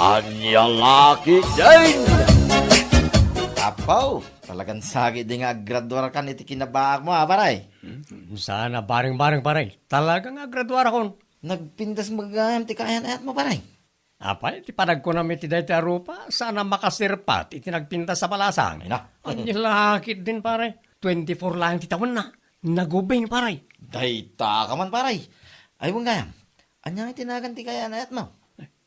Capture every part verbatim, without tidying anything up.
Ania la ketdin? Apo, talagan sakit di nga aggraduarkan iti kinabaak mo, a, pare. Hmm, saan a bareng-bareng, pare. Talaga nga aggraduarakon. Nagpintas met gayam ti kaayan-ayat mo, pare. Apay, ti panagkunam iti dayta a rupa, saan a makasirpat iti nagpintas a balasang. Ay, na. Ania la ketdin, pare. Twenty-four laeng ti tawenna. Nagubing, pare. Dayta ka man, pare. Ay, wen gayam. Ania nga ti nagan ti kaayan-ayat mo?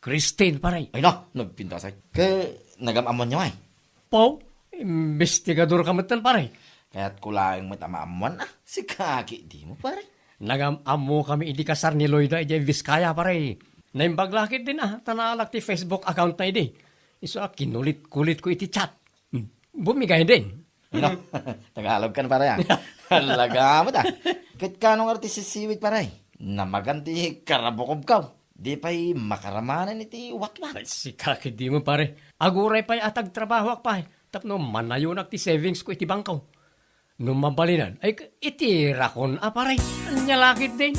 Christine, pare. Ay, na, nagpintasay. Ket nagam-ammoanyo, ay? Pau, imbestigador ka metten, pare. Kayatko laeng met a maammoan, a. Sika ketdi mo, pare. Nagam-ammokami idi kasar ni Loida idiay Vizcaya, pare. Naimbag la ketdin, a, ta naalak ti Facebook account na idi. Isu a kinulit-kulitko iti chat. Hmm. Bumigay din. Ino? Tagalog kan, pare, a. Talaga met, a. Ket kano nga ti sisiwit, pare? Namagan ti karabukobkaw. Di pay makaramanen iti watwat. Ay, sika ketdi mo, pare. Aguray pay a tagtrabahoak pay tapno manayonak ti savings ko iti bangko. No mabalinen, ay, itirakon a, pare. Ania la ketdin?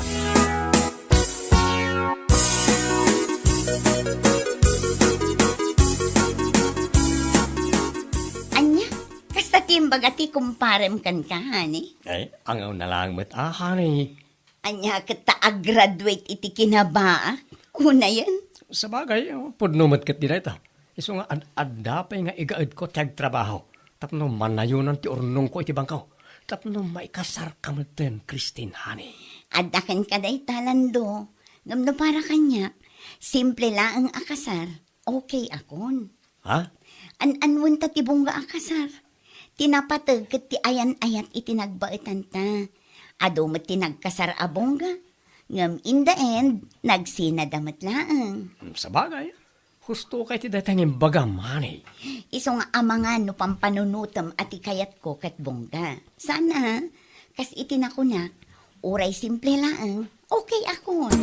Ania? Kasta ti imbaga ti kumparem kenka, honey? Ay, angaw na lang met, a, honey. Ania ket ta a-graduate iti kinabaak? Unayen? Sabagay, oh, pudno met ket di dayta. Isu nga ad-, adda pay nga igaedko ti agtrabaho tapno manayonan ti urnongko iti bangko. Tapno maikasarka metten, Christine, honey. Adda kenka dayta, Lando. Ngem no para kaniak, simple laeng a kasar, okay akon. Ha? An-anuen ta ti bongga a kasar. Ti napateg ket ti ayan-ayat iti nagbaetanta. Adu met ti nagkasar a bongga. Ngem in the end, nagsinada met laeng. Hmm, sabagay, husto kay ti dayta nga imbagam, honey. Isu nga amangan no pampanunotem a ti kayatko ket bongga. Sana, kas iti nakunak, uray simple laeng, okay akon.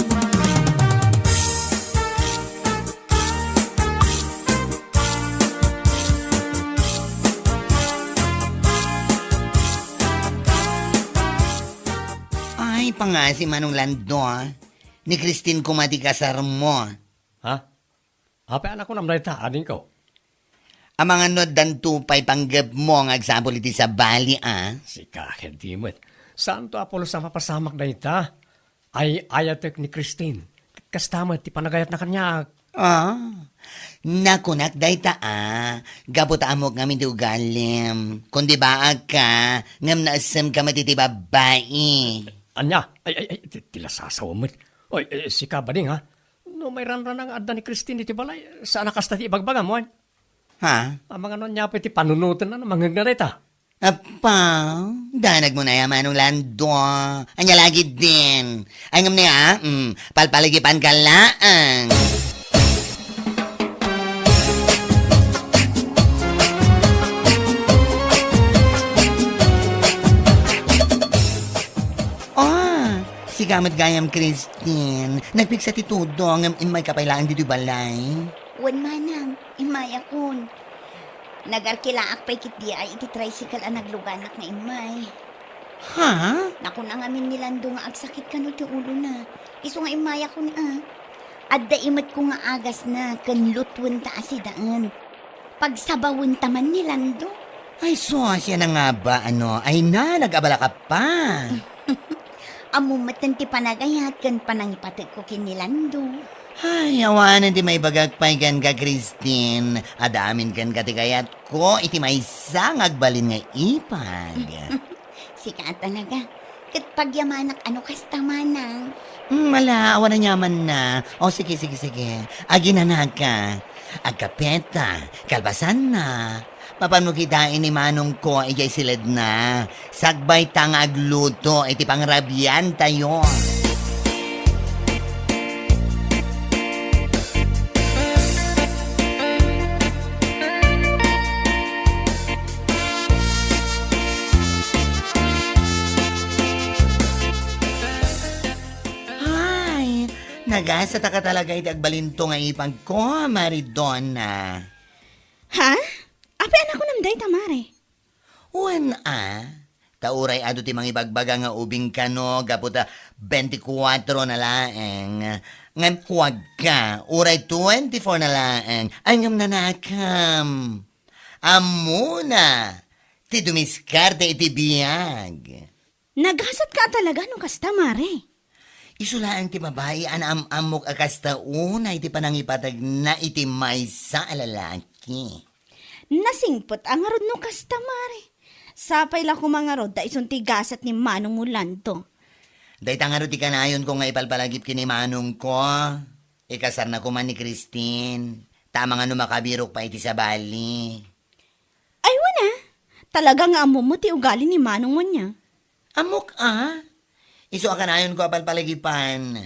Ay, pangasi, Manong Lando, a. Ni Christine koma ti kasarmo. Ha? Apay a nakunam dayta, adingko? Amangan no addanto pay panggepmo nga agsapul iti sabali, a? Sika ketdi met. Saanto a pulos a mapasamak dayta? Ay-ayatek ni Christine. Kasta met ti panagayatna kaniak. Ah, nakunak dayta, a, gapu ta ammok ngamin ti ugalim. Kundi baagka, ngem naessemka met iti babbai. Ania? Ay, ay, ay, ti, ti lasasawem met. Oy, eh, sika, bading, ha? No mairanrana nga adda ni Christine iti balay, saan a kasta ti ibagbagam, wen? Ha? Amangan no ania pay ti panunotenna no mangngegna dayta? Appa, danagmo na ya, Manong Lando. Ania la ketdin? Ay, ngem ni, a, mm, palpaligipanka laeng. Ah, sika met gayam, Christine. Nagpigsa ti tudo, ngem immayka pay laeng ditoy balay. Wen, manang, immayakon. Nagarkilaak pay ketdi ay iti tricycle a nagluganak nga immay. Ha? Nakuna ngamin ni Lando nga agsakit kano ti ulona. Isu nga immayakon, a. Adda imetko nga agasna ken lutwenta a sidaen. Pagsabawenta man ni Lando. Ay, sus, yan nga ba, ano? Ay na, nag-abala ka pa. Ammom metten ti panagayat ken panangipatekko ken ni Lando. Ay, awanen ti maibagak pay kenka, Christine. Adda amin kenka ti kayatko iti maysa nga agbalin nga ipag. Sika a talaga. Ket pagyamanak a no kasta, manang. Hmm, ala, awan aniamanna. O, sige, sige, sige. Aginanaka. Agkapeta, kalpasanna. Mapanmo kitaen ni manongko idiay siledna. Sakbayta nga agluto iti pangrabiantayo. Ay, nagasataka talaga iti agbalinto nga ipagko, Maridona. Ha? Apay a nakunam dayta, mare? Wen a, ta uray adu ti mangibagbaga nga ubing kano gapu ta bentikuatro na laeng, Ngem kuwagka, uray twenty-four na laeng, ay ngem nanakam. Ammona, ti dumiskarte iti biag. Nagasatka a talaga no kasta, Mare. Isu laeng ti babai a naam-ammok a kasta unay ti panangipategna iti maysa a lalaki. Nasingpet a ngarud no kasta, Mare. Sapay la koma ngarud ta isun ti gasat ni Manong Orlando. Dayta ngarud ti kanayonko nga ipalpalagip ken ni manongko. Ikasarna koma ni Christine. Ta amangan no makabirok pay iti sabali. Ay, wen a. Talaga nga ammom ti ugali ni Manong Munya. Ammok a. Isu a kanayonko a palpalagipan.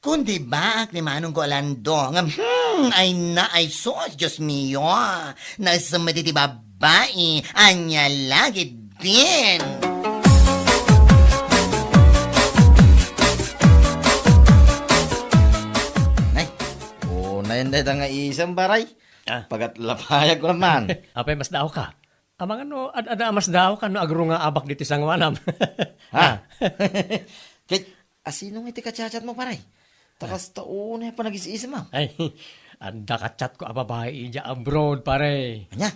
Kundi baak ni Manong Orlando nga, hmm, ay na, ay sus, Dios mio. Naisem met iti babai, ania la ketdin. Nay, unayen dayta nga isem, pare. Ah. Pagatlapayag ko naman. Apay, masdaawka? Amangan no, ad-, adda a masdaawka no agrungaabak ditoy sangoanam. Ha? Ah. Ket, asino nga iti ka-chat-chat mo, pare? Ta kasta unay a panagis-isem, ah. Ay, adda ka-chat ko a babai idiay abroad, pare. Ania?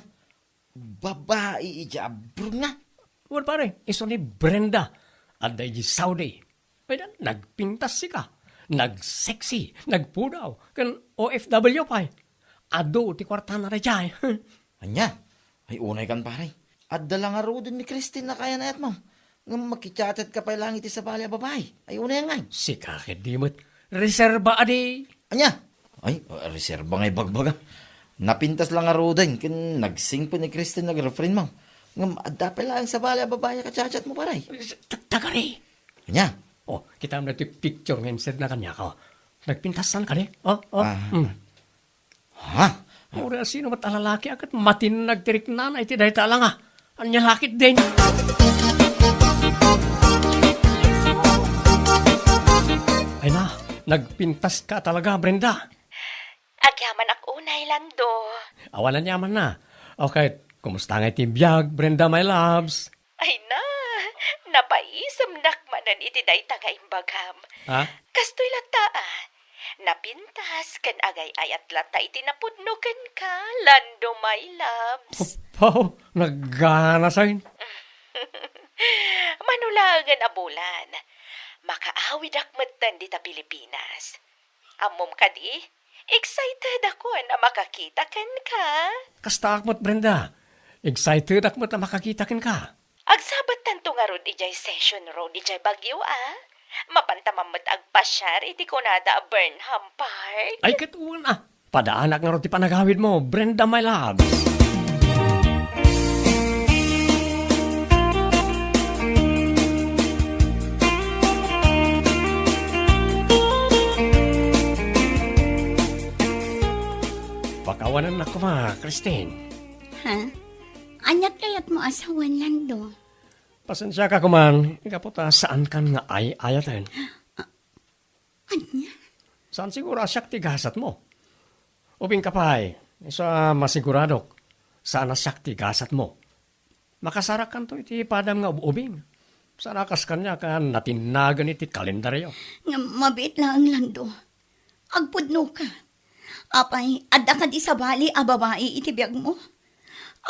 Babai idiay abroad nga? Wen, pare, isu ni Brenda. Adda idiay Saudi. Pwede, nagpintas sika. Nagsexy, nagpudaw, ken O F W pay. Adu ti kuartana daydiay. Ania? Ay, unay kan, pare. Adda la ngaruden ni Christine a kayan-ayatmo. Ngem makichat-chat ka pay laeng iti sabali a babai. Ay, unay ngay. Sika ket di met. Reserba adi. Ania? Ay, reserba nga ibagbagam. Napintas la ngaruden ken nagsingpet ni Christine nga girlfriend mo. Ngem adda pay laeng sabali a babai a ka-chat-chat mo, pare. Ta-, tagari. Ania? Oh, kitam daytoy picture nga insend na kaniak, oh. Nagpintasan kadi? Oh, oh. Ah. Hmm. Ha? Uray asino met a lalaki a ket matinnag ti riknana iti dayta a langa. Ania la ketdin? Ay na, nagpintaska talaga, Brenda. Agyamanak unay, Lando. Awan aniamanna. Okay, kumusta ngay ti biag, Brenda, my loves? Ay na, napaisemnak manen iti dayta nga imbagam. Ha? Kastoy latta, ah. Napintas ken agay-ayat latta iti napudno kenka, Lando, my loves. Apo, naganasen. Mano laengen a bulan, makaawidak metten dita Pilipinas. Ammom kadi, excited akon a makakita kenka. Kastaak met, Brenda. Excited ak met a makakita kenka. Agsabattanto ngarud idiay Session Road idiay Baguio, a. Mapantaman met agpasiar iti kunada a Burnham Park. Ay, ket wen, a. Padaanak ngarud ti panagawidmo, Brenda, my loves. Pakawanennak koma, Christine. Ha? Ania ti kayatmo a sawen, Lando? Pasensiaka koman, gapu ta saankan nga ay-ayaten. Ania? Saan siguro a siak ti gasatmo. Ubingka pay, isu a masiguradok, saan a siak ti gasatmo. Makasarakanto iti padam nga ub-ubing. Saan a kas kaniak a natinnagan iti kalendaryo. Ngem mabiit laeng, Lando. Agpudnoka. Apay, adda kadi sabali a babai iti biagmo?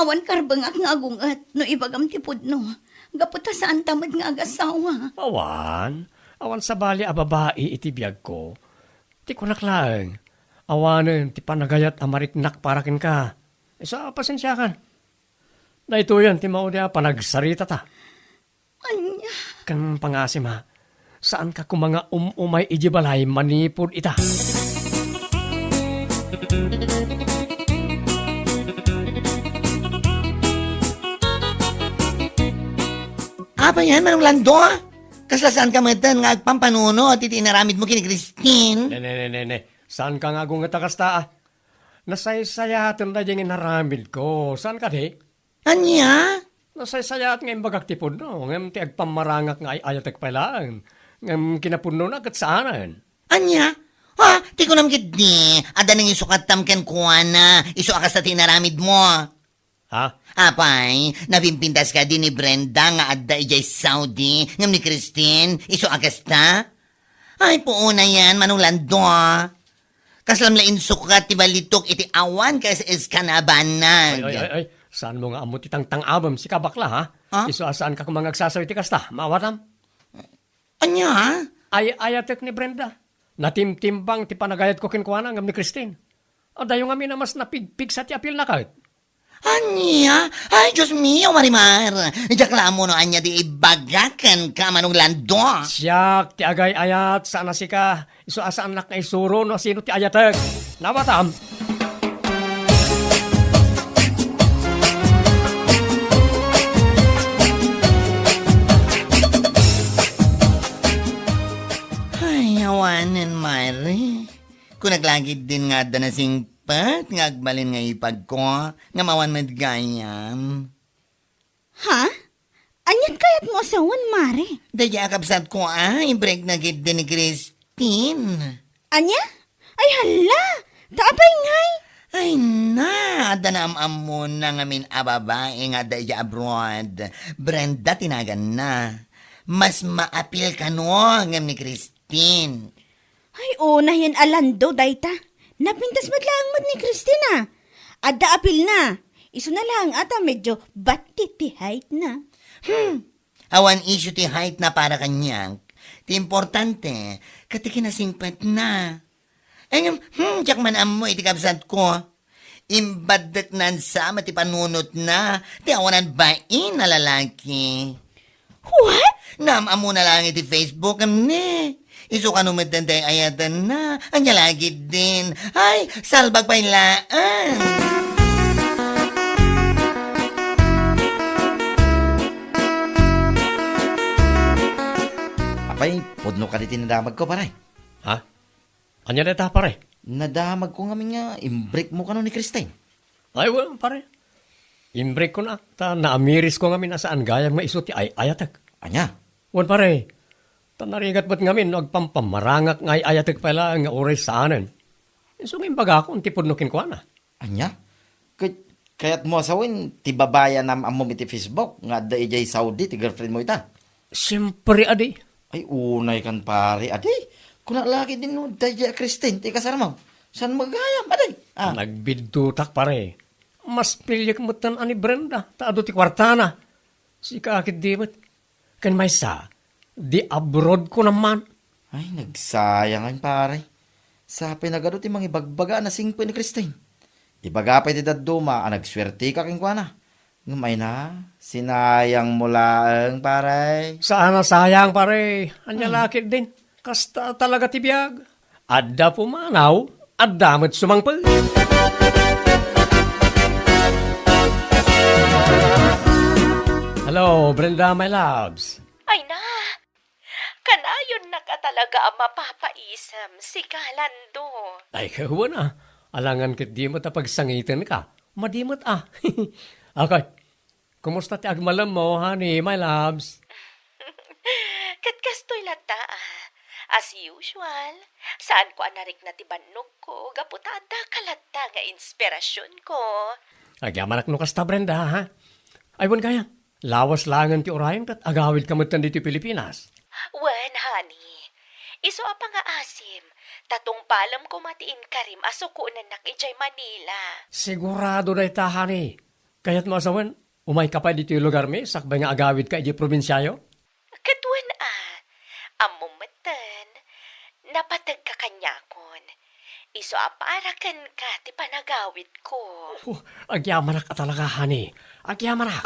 Awan karbengak nga agunget no ibagam ti pudno, gapu ta saanta met nga agasawa. Awan, awan sabali a babai iti biagko. Ti kunak laeng, awanen ti panagayat a mariknak para kenka. Isu a pasensiakan. Daytoyen ti maudi a panagsaritata. Ania? Ken pangasim, ha, saanka koma nga um-umay idiay balay manipud ita. Apay, Manong Lando? Kasla saanka metten nga agpampanunot iti inaramidmo ken ni Christine? Ne, ne, ne, ne, ne. Saanka nga agunget a kasta, a? Nasaysayaten daydiay nga inaramidko. Saan kadi? Ania? Nasaysayaat nga imbagak ti pudno, ngem ti agpammarangak nga ay-ayatek pay laeng, ngem kinapudnona ket saanen. Ania? Ha? Ti kunam ketdi, adda nangisukattam kenkuana, isu a kasta ti inaramidmo. Ha? Apay, napimpintas kadi ni Brenda nga adda idiay Saudi, ngem ni Christine, isu a kasta? Ay, puonayan, Manong Lando. Kaslam la insukat ti balitok iti awan kas iskan a banag. Ay, ay, ay, ay. Saanmo nga ammo ti tangtang-abem, sika bakla, ha? Ha? Isu a saanka koma nga agsasaw iti kasta, maawatam? Ania? Ay-ayatek ni Brenda. Natimtimbang ti panagayatko kenkuana ngem ni Christine. Adayo ngamin a mas napigpigsa ti apilna ket. Ania? Ay, Dios mio, Marimar! Diak la ammo no ania ti ibaga kenka, Manong Lando. Siak ti agay-ayat, saan a sika. Isu a saannak nga isuro no sino ti ayatek. Nawatam? Ay, awanen, Mare. Kunak la ketdin nga adda nasingpet nga agbalin nga ipagko, ngem awan met gayam. Ha? Anian kayatmo a sawen, Mare? Daydiay a kabsatko a, imbrekna ketdi ni Christine. Ania? Ay, hala! Ta apay ngay? Ay na, adda naam-ammona ngamin a babai nga adda idiay abroad. Brenda ti naganna. Mas maapil kano ngem ni Christine. Ay, unay a Lando dayta. Napintas met laeng met ni Christine a. Adda apilna. Isuna laeng a ta medyo bati ti height na. Hmm. Awan issue ti height na para kaniak. Ti importante, ket ti kinasingpetna. Ay, ngem, hmm, diak man ammo iti kabsatko. Imbaddeknan sa met ti panunotna, ti awanan bain a lalaki. What? Naam-ammona laeng iti Facebook, ngem ne. Isu kano met daydiay ayatenna. Ania la ketdin? Ay, salbag pay laeng. Apay, pudno kadi ti nadamagko, pare? Ha? Ania dayta, pare? Nadamagko ngamin nga imbrekmo kano ni Christine. Ay, wen, pare. Imbrekkon a, ta naamirisko ngamin a saan gayam nga isu ti ay-ayatek. Ania? Wen, pare. Ta narigat met ngamin no agpampamarangak nga ay-ayatek pay laeng nga uray saanen. Isu nga imbagakon ti pudno kenkuana. Ania? Ket kayatmo a sawen ti babai a naam-ammom iti Facebook nga adda idiay Saudi ti girlfriendmo ita? Siempre, adi. Ay, unay kan, pare, adi. Kuna la ketdin no daydiay a Christine ti ikasarmo. Saan mo gayam, adi? Ah. Nagbiddutak, pare. Mas piliek metten a ni Brenda, ta adu ti kuartana. Sika ketdi met. Ken maysa, di abroad ko naman. Ay, nagsayang, pare. Sapay nagadu ti mangibagbaga a nasingpet ni Christine. Ibaga pay ti dadduma a nagsuerteka kenkuana. Ngem ay na, sinayang mo laeng, pare. Saan a sayang, pare. Ania Hmm. la ketdin. Kasta talaga ti biag. Adda pumanaw, adda met sumangpet. Hello, Brenda, my loves. Ay na, kanayonnaka talaga a mapapaisem, sika, Lando. Ay, kawan a. Alangan ketdi met a pagsangitenka. Madi met a. Okay. Kumusta ti agmalemmo, honey, my loves? Ket kastoy latta, ah. As usual, saanko a narikna ti bannogko gapu ta addaka latta nga inspirasionko. Agyamanak no kasta, Brenda, ha? Ay, wen gayam, lawas laengen ti urayen ket agawidka metten ditoy Pilipinas. Wen, honey. Isu a pangaasim, ta tungpalem koma ti inkarim a sukonennak idiay Manila. Sigurado dayta, honey. Kayatmo a sawen, umayka pay ditoy lugarmi sakbay nga agawidka idiay probinsiayo? Ket wen a, ammom metten, napategka kaniakon. Isu a para kenka ti panagawidko. Oh, agyamanak a talaga, honey. Agyamanak.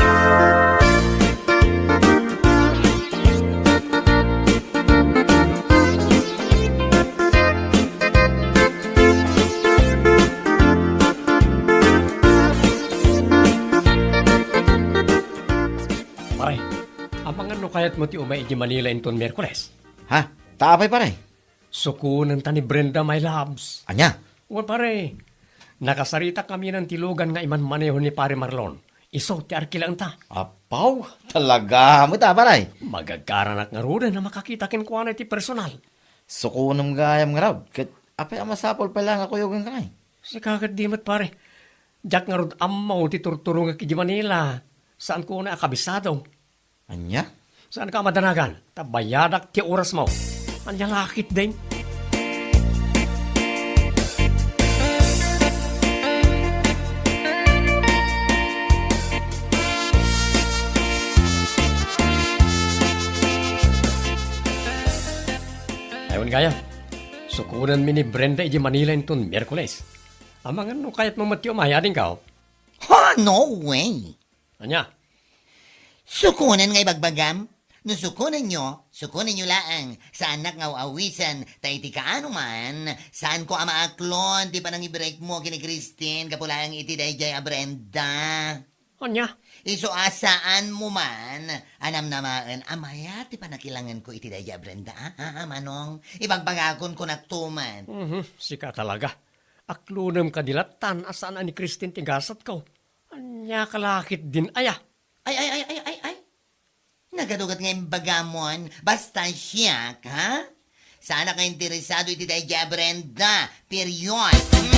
Pare, amangan no kayatmo ti umay iti Manila inton Miyerkules? Ha? Ta apay, pare? Sukonenta ni Brenda, my loves. Ania? Wen, pare. Nakasaritak ngamin ti lugan nga imanmaneho ni Pare Marlon. Isu ti arkilaenta. Apaw, talaga met a, pare. Magagaranak ngaruden a makakita kenkuana iti personal. Sukonem gayam ngarud, ket apay a masapul pay la nga kuyogenka ngay? Sika ketdi met, pare. Diak ngarud ammo ti turturongek iti Manila. Saanko unay a kabisado. Ania? Saanka a madanagan, ta bayadak ti orasmo. Ania la ketdin? Ay, wen gayam, sukonenmi ni Brenda idiay Manila inton Miyerkules. Amangan no kayatmo met ti umay, adingko? Ha, no way! Ania? Sukonen nga ibagbagam? No sukonenyo, sukonenyo laeng. Saannak nga aw-awisen, ta iti kaano man, saanko a maaklon ti panangibrekmo ken ni Christine gapu laeng iti daydiay a Brenda. Ania? Isu a saanmo man a namnamaen a mayat ti pannakilangenko iti daydiay a Brenda, a, a, a, Manong? Ibagbagakon, kunakto met. Mhm, sika talaga. Aklonem kadi lattan a saan a ni Christine ti gasatko. Ania ka la ketdin aya? Ay, ay, ay, ay, ay, ay. Nagadugat nga imbagamon, basta siak, ha? Saanak nga interesado iti daydiay a Brenda, period. Hmm.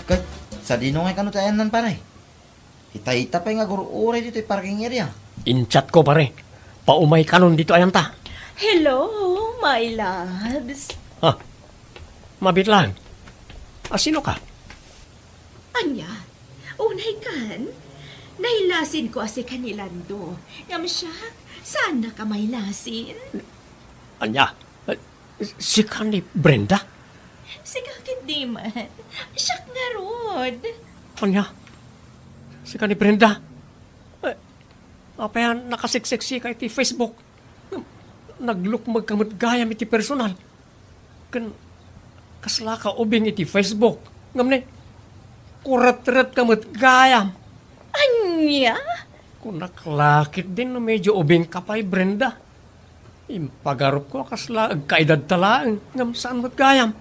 Ket, sadino ngay kano ti ayannan, pare? Itay ta pay nga agur-uray ditoy parking area. In-chat ko, pare. Paumay kanon ditoy ayanta. Hello, my loves. Ha? Mabiit lang. A, sino ka? Ania? Unay kan? Nailasin ko a sika ni Lando. Ngem siak, saan na ka mailasin? Ania? Eh, sika ni Brenda? Sika ketdi man. Siak ngarud. Ania? Sika ni Brenda? Eh, apay a nakasiksik sika iti Facebook? Naglukmeg ka met gayam iti personal. Ken kasla ka ubing iti Facebook. Ngem ne, kuretret ka met gayam. Ania? Kunak la ketdin no medyo ubing ka pay, Brenda. Impagarupko a kasla agkaedadta laeng, ngem saan met gayam.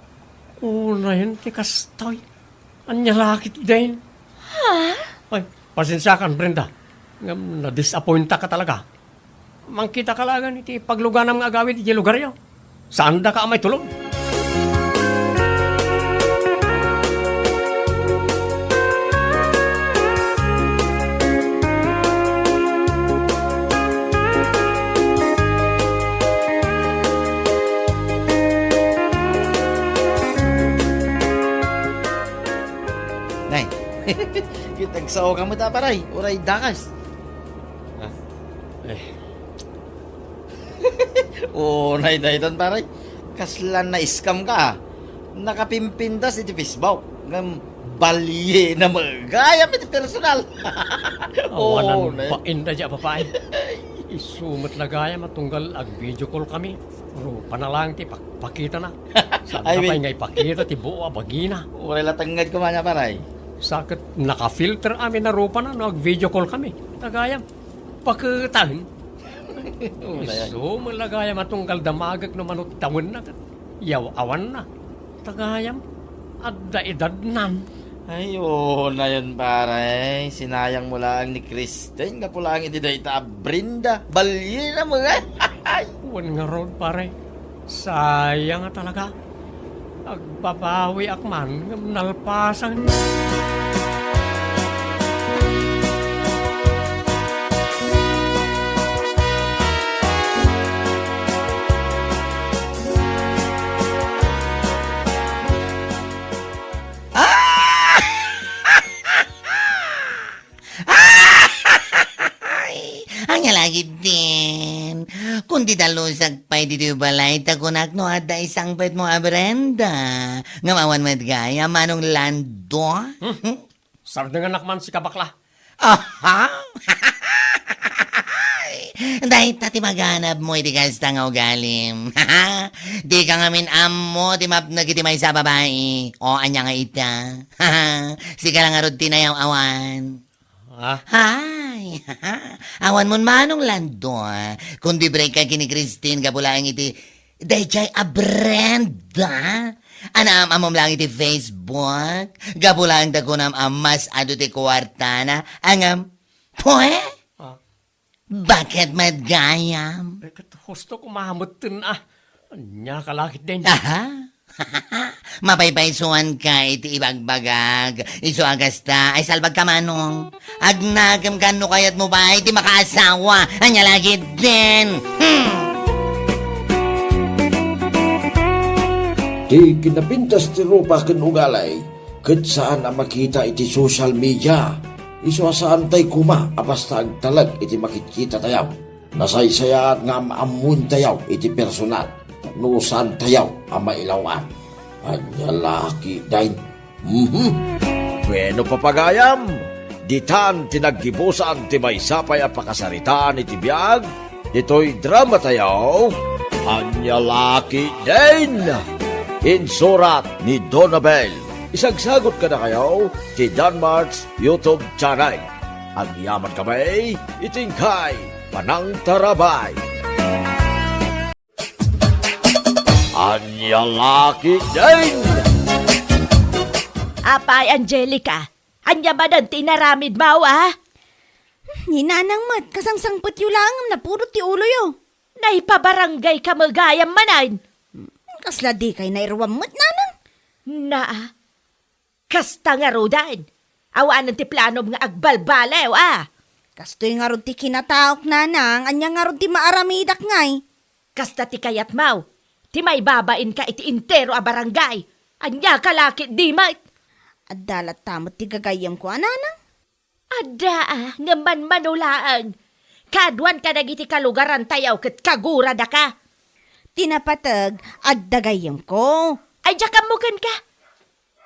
Unayen ti kastoy. Ania la ketdin? Ha? Ay, pasensiakan, Brenda. Ngem nadisappointaka talaga. Mangkitaka laengen iti pagluganam nga agawid idiay lugaryo. Saandaka a maitulod. Nay, kitag sao ka met a, paray, uray dakas. Ah, eh. Unay daytan, pare. Kasla na-scam ka, ah. Nakapimpintas iti Facebook. Ngem baliena met gayam iti personal. Awanan bain daydiay a babai. Isu met la gayam a tunggal ag-video call kami. Rupana laeng ti pakpakitana. Saan pay nga ipakita ti buo a bagina. Uray la tengnged koma nia, pare. Sa ket naka-filter amin a rupana no ag-video call kami. Ta gayam, paketaen. Isu met la gayam a tunggal damagek no mano ti tawenna ket yaw-awanna. Ta gayam, adda edadnan. Ay, unayen, pare. Sinayangmo laeng ni Kristen gapu laeng iti dayta a Brenda. Baliena met. Wen ngarud, pare. Sayang a talaga. Agbabawiak man ngem nalpasen. Ay! Ania la ketdin? Kundi dalusak pay ditoy balay, ta kunak no adda isangpetmo a Brenda. Ngem awan met gayam, Manong Lando. Hmm? Sardenganak man sika, bakla. Aha! Dayta ti maganabmo iti kasta nga ugalim. Dika ngamin ammo ti mapnek iti maysa a babai. O, ania nga ita? Sika la ngarud ti nayaw-awan. Ah? Hay! Awan mon Manong Lando, ah. Kundi break ka ken ni Christine gapu laeng iti daydiay a Brenda. Anaam-ammom laeng iti Facebook. Gapu laeng ta kunam a mas adu ti kuartana. Ngem, pue? Ah. Baket met gayam. Eh, ket husto ko mametten, ah. Ania ka la ketdin? Aha. Mapaypaysuanka iti ibagbagak. Isu a kasta, ay salbagka, Manong. Agnakemka no kayatmo pay ti makaasawa. Ania la ketdin? Hmm. Ti kinapintas ti rupa ken ugali, ket saan a makita iti social media. Isu a saantayo koma a basta agtalek iti makitkitatayo. Nasaysayaat nga am-ammoentayo iti personal no saantayo a mailaw-an. Ania la ketdin? Mhm. Bueno, papagayam, ditan ti naggibusan ti maysa pay a pakasaritaan iti biag ditoy dramatayo. Ania la ketdin? Insurat ni Donabel. Isagsagut kadakayo ti Danmart's YouTube channel. Agyaman kami iti inkay panangtarabay. Ania la ketdin? Apay, Angelica, ania manen ti inaramidmo, a? Ni Nanang met, kasangsangpetyo laeng ngem napudot ti uloyo. Naipabaranggayka met gayam manen. Kasla dikay nairuam met, Nanang? Naa, kasta ngaruden. Awanen ti planom nga agbalbaliw, a? Kastoy ngarud ti kinataok, Nanang, ania ngarud ti maaramidak ngay? Kasta ti kayatmo, ti maibabainka iti entero a barangay. Ania ka la ketdi met? Adda latta met ti gagayyemko a, Nanang. Adda, a, ngem manmano laeng. Kaaduan kadagiti kalugarantayo ket kaguradaka. Ti napateg, adda gayyemko. Ay, diak ammo kenka.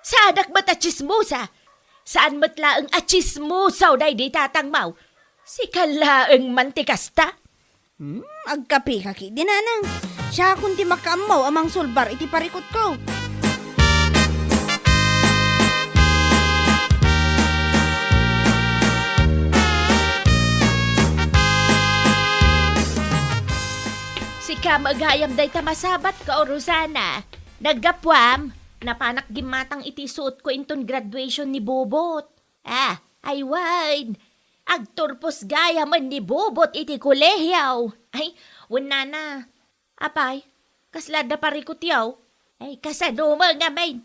Saanak met a tsismosa. Saan met laeng a tsismosa daydi tatangmo. Sika laeng man ti kasta. Hmm, agkapeka ketdi, Nanang. Siakon ti makaammo a mangsulbar iti parikutko. Sika met gayam dayta masabatko, Rosana. Naggapuam, napanak gimmatang iti suotko inton graduation ni Bobot. Ah, ay wen. Agturpos gayamen ni Bobot iti kolehiyo. Ay, wen, Nana. Apay, kasla adda parikutyo? Ay, kasano met ngamin?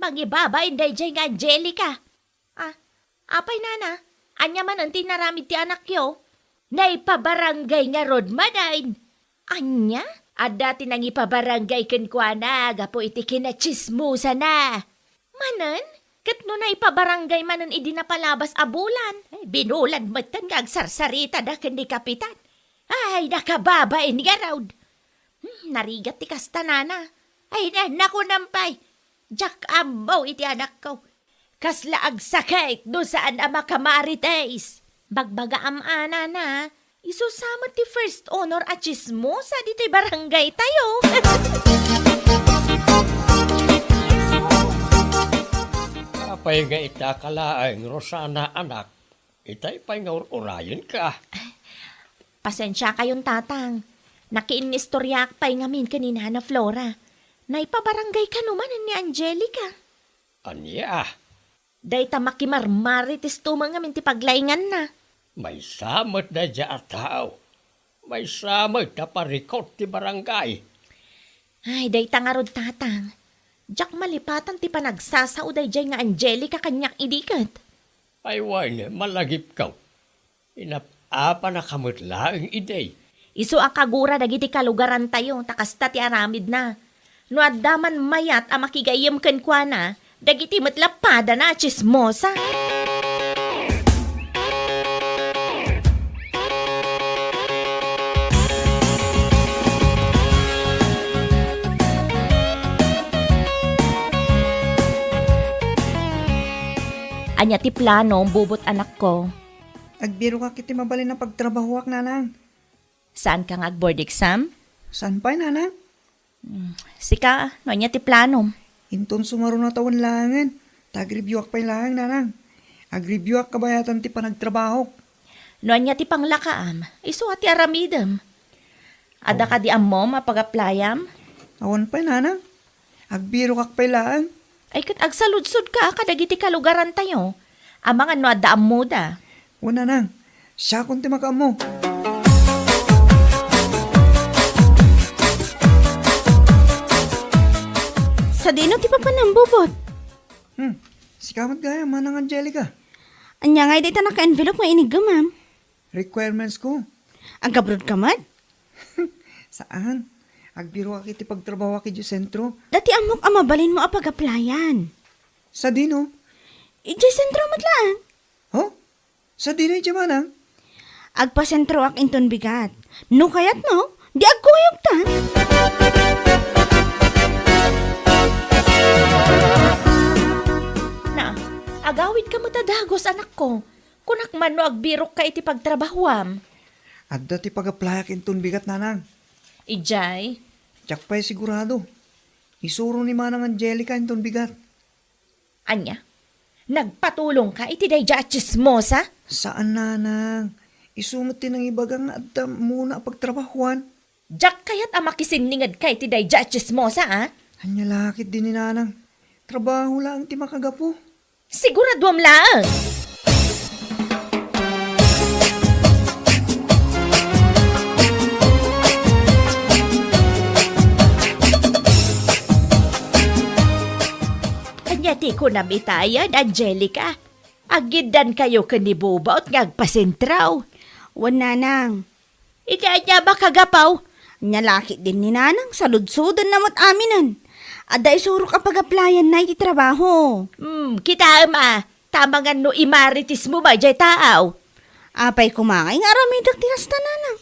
Mangibabain daydiay nga Angelica. Ah, apay, Nana? Ania manen ti inaramid ti anakyo? Naipabarangay ngarud manen. Ania? Adda ti nangipabarangay kenkuana gapu iti kinatsismosana. Manen? Ket no naipabarangay manen idi napalabas a bulan, ay, binulan metten nga agsarsaritada ken ni Kapitan. Ay, nakababain ngarud. Hmm, narigat ti kasta, Nana. Ay, na, nakunam pay. Diak ammo iti anakko. Kasla agsakit no saan a makamarites. Bagbagaam a, Nana, isu sa met ti first honor a tsismosa ditoy barangaytayo. Apay nga ita ka laeng, Rosana, anak? Itay pay nga ur-urayenka. Pasensiakayon, Tatang. Nakiinnistoriaak pay ngamin ken ni Nana Flora. Naipabarangay kano manen ni Angelica. Ania? Dayta makimarmaritesto met ngamin ti paglainganna. Maysa met daydiay a tao. Maysa met a parikut ti barangay. Ay, dayta ngarud, Tatang. Diak malipatan ti panagsasao daydiay nga Angelica kaniak idi ket. Ay wen, malagipko. Inap-apanaka met laeng idi. Isu a kagura dagiti kalugarantayo, ta kasta ti aramidna. No adda man mayat a makigayyem kenkuana, dagiti met lappadana a tsismosa. Ania ti plano, Bobot, anakko? Agbirokak iti mabalin a pagtrabahoak, Nanang. Saanka nga ag-board exam? Saan pay, Nanang? Hmm, sika, no ania ti planom? Inton sumaruno a tawen laengen, ta agreviewak pay laeng, Nanang. Agreviewak kabayatan ti panagtrabahok. No ania ti panglakaam, isu a ti aramidem. Adda kadi ammom a pag-applyam? Awan pay, Nanang. Agbirokak pay laeng. Ay, ket agsaludsodka kadagiti kalugarantayo. Amangan no adda ammoda. Wen, Nanang. Siakon ti makaammo. Sa Dino ti papanam, Bubot? Hmm, sika met gayam, Manang Angelica. Ania ngay dayta naka-envelope nga iniggemam? Requirements ko. Agabroad ka met? Saan. Agbiroak iti pagtrabahoak idiay sentro. Dati ammok a mabalinmo a pag-applyan. Sadino? Idiay sentro met laeng. Ho? Sadino idiay, Manang? Agpasentroak inton bigat. No kayatmo, di agkuyogtan. Na, agawidka met a dagus, anakko. Kunak man no agbirokka iti pagtrabahoam. Adda ti pag-applyak inton bigat, Nanang. Idiay? Diak pay sigurado. Isuro ni Manang Angelica inton bigat. Ania? Nagpatulongka iti daydiay a tsismosa? Saan, Nanang. Isu met ti nangibaga nga adda ammona a pagtrabahoan. Diak kayat a makisinningedka iti daydiay a tsismosa, a? Ania la ketdi ni Nanang? Trabaho laeng ti makagapu. Siguraduam laeng. Ania ti kunam itayen, Angelica? Aggiddankayo ken ni Bubot nga agpasentraw? Wen, Nanang. Iti ania makagapu? Ania la ketdi ni Nanang, saludsodenna met aminen. Adda isurok a pag-applyanna iti trabaho. Hmm, kitaem a, ta amangan no imaritismo ba jay taaw? Apay koma ngay nga aramidek ti kasta, Nanang?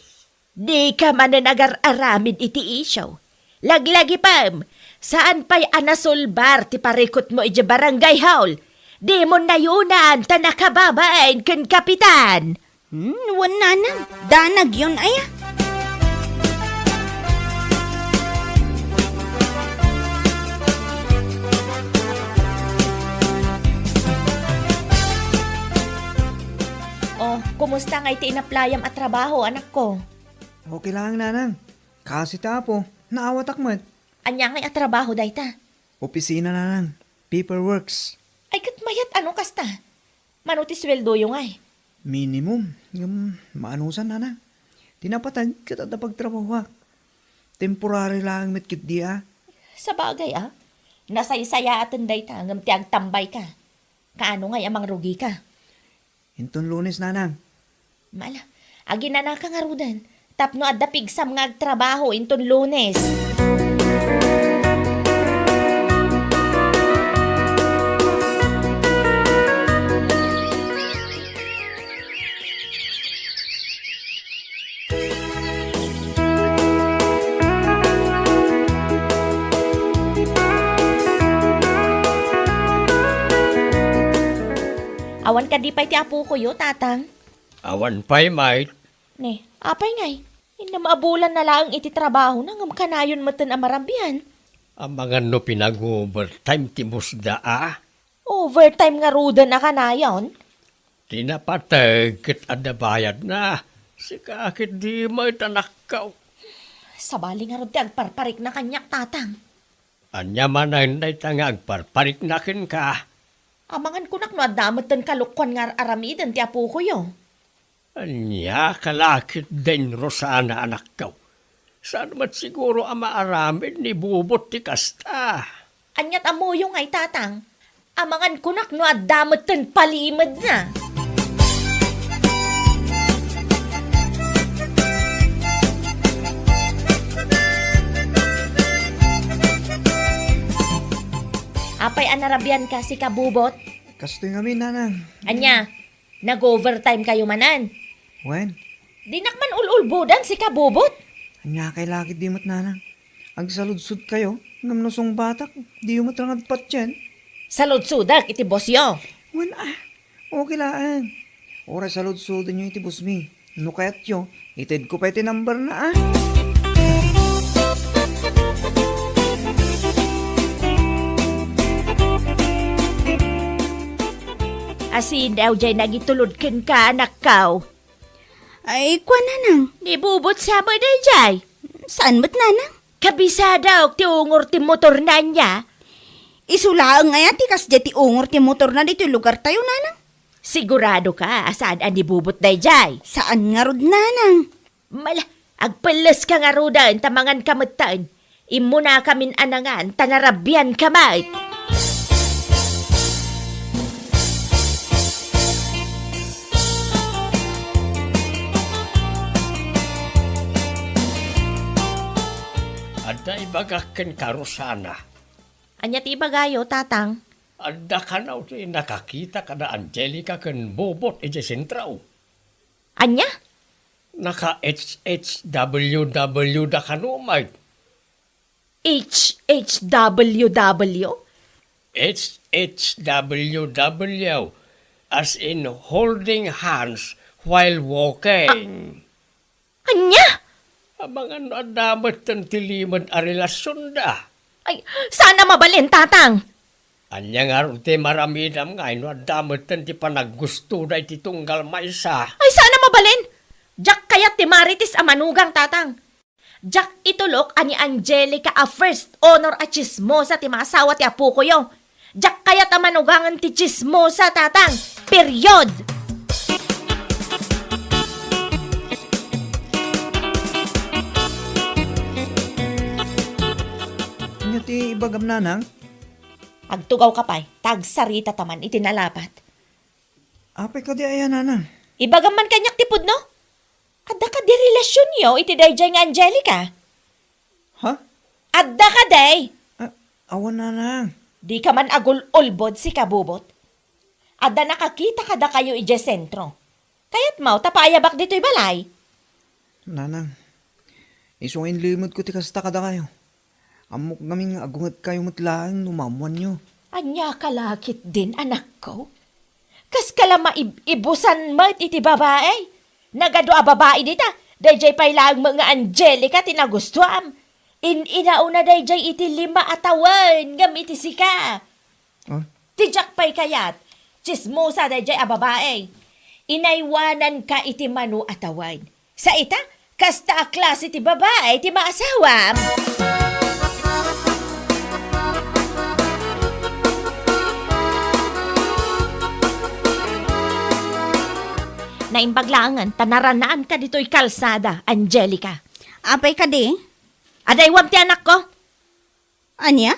Dika manen agar-aramid iti isyu. Laglagipem, saan pay a nasulbar ti parikutmo idiay barangay hall. Dimon nayunan ta nakababain ken kapitan. Hmm, wen, Nanang, danagyon aya. Oh, kumusta ngay ti inaplayam a trabaho, anakko? Okay lang, Nanang. Kasi ti Apo, naawatak met. Ania ngay a trabaho dayta? Opisina, Nanang. Paperworks. Ay, ket mayat a no kasta. Mano ti sueldoyo ngay? Minimum. Ngem maanusan, Nanang. Ti napateg ket adda pagtrabahoak. Temporary laeng met ketdi a. Sabagay a. Nasaysayaaten dayta ngem ti agtambayka. Kaano ngay a mangrugika? Inton Lunes, Nanang. Mala, aginanaka ngaruden tapno adda pigsam nga agtrabaho inton Lunes. Awan kadi pay ti apokoyo, Tatang? Awan pay, Mike. Ne, apay ngay? Inna maabulan na laeng iti trabahona ngem kanayon metten a marabian. Amangan no pinag-overtime ti musda a? Overtime ngaruden a kanayon? Ti napateg ket adda bayadna. Sika ket di met, anakko. Sabali ngarud ti agparparikna kaniak, Tatang. Ania manen dayta nga agparparikna kenka? Amangan kunak no adda metten kalukkuan nga ar-aramiden ti apokoyo. Ania ka la ketdin, Rosana, anakko? Saan met siguro a maaramid ni Bubot ti kasta? Aniat ammoyo ngay, Tatang? Amangan kunak no adda metten palimedna. Apay a narabianka, sika Bubot? Kastoy ngamin, Nanang. Ania? Nag-overtime kayo manen? Wen. Dinak man ul-ulbodan, sika Bubot? Ania kay lakit di met, Nanang? Agsaludsod kayo, ngem no sungbatak, diyo met rangad patien. Saludsodak iti bossyo. Wen a, okay laeng. Uray saludsodenyo iti bossmi. No kayatyo, itedko pay ti numberna a. Asin daw jay nagitulod kenka, anakko? Ay, kua, Nanang. Ni Bubot sa met dayjay? Saan met, Nanang? Kabisadaok ti ungor ti motorna, ania? Isu laeng aya ti kasdiay ti ungor ti motorna ditoy lugartayo, Nanang? Sigurado ka a saan a ni Bubot dayjay? Saan ngarud, Nanang. Mala, agpelles ka ngaruden ta mangan ka metten. Immunakamin a nangan, ta narabianka met. Adda ibagak kenka, Rosana. Ania ti ibagayo, Tatang? Adda kano ti nakakita kada Angelica ken Bobot idiay sentro. Ania? Naka-H H W W da kano met. H H W W? H H W W, as in holding hands while walking. Ania? Amangan no adda metten ti limed a relasionda. Ay, saan a mabalin, Tatang? Ania ngarud ti maramidam ngay no adda metten ti panaggustoda iti tunggal maysa? Ay, saan a mabalin? Diak kayat ti Marites a manugang, Tatang. Diak itulok a ni Angelica a first honor a tsismosa ti maasawa ti apokoyo. Diak kayat a manugangen ti tsismosa, Tatang. Period! Ania ti ibagam, Nanang? Agtugawka pay, ta agsaritata man iti nalapat. Apay kadi aya, Nanang? Ibagam man kaniak ti pudno? Adda kadi relasionyo iti daydiay nga Angelica? Ha? Adda kadi? Ah, awan, Nanang. Dika man agul-ulbod, sika Bobot. Adda nakakita kadakayo idiay sentro. Kayatmo ta paayabak ditoy balay? Nanang, isu nga inlimedko ti kasta kadakayo. Ammok ngamin nga agungetkayo met laeng no maammoanyo. Ania ka la ketdin, anakko? Kaska la maib-ibusan met iti babai? Nagadu a babai dita, daydiay pay laeng met nga Angelica ti nagustuam. In-inauna daydiay iti lima a tawen ngem iti sika. Ah? Ti diak pay kayat, tsismosa daydiay a babai. Inaywananka iti mano a tawen. Sa ita, kasta a klase ti babai ti maasawam. Naimbag laengen ta naranaanka ditoy kalsada, Angelica. Apay kadi? Adaywam ti anakko. Ania?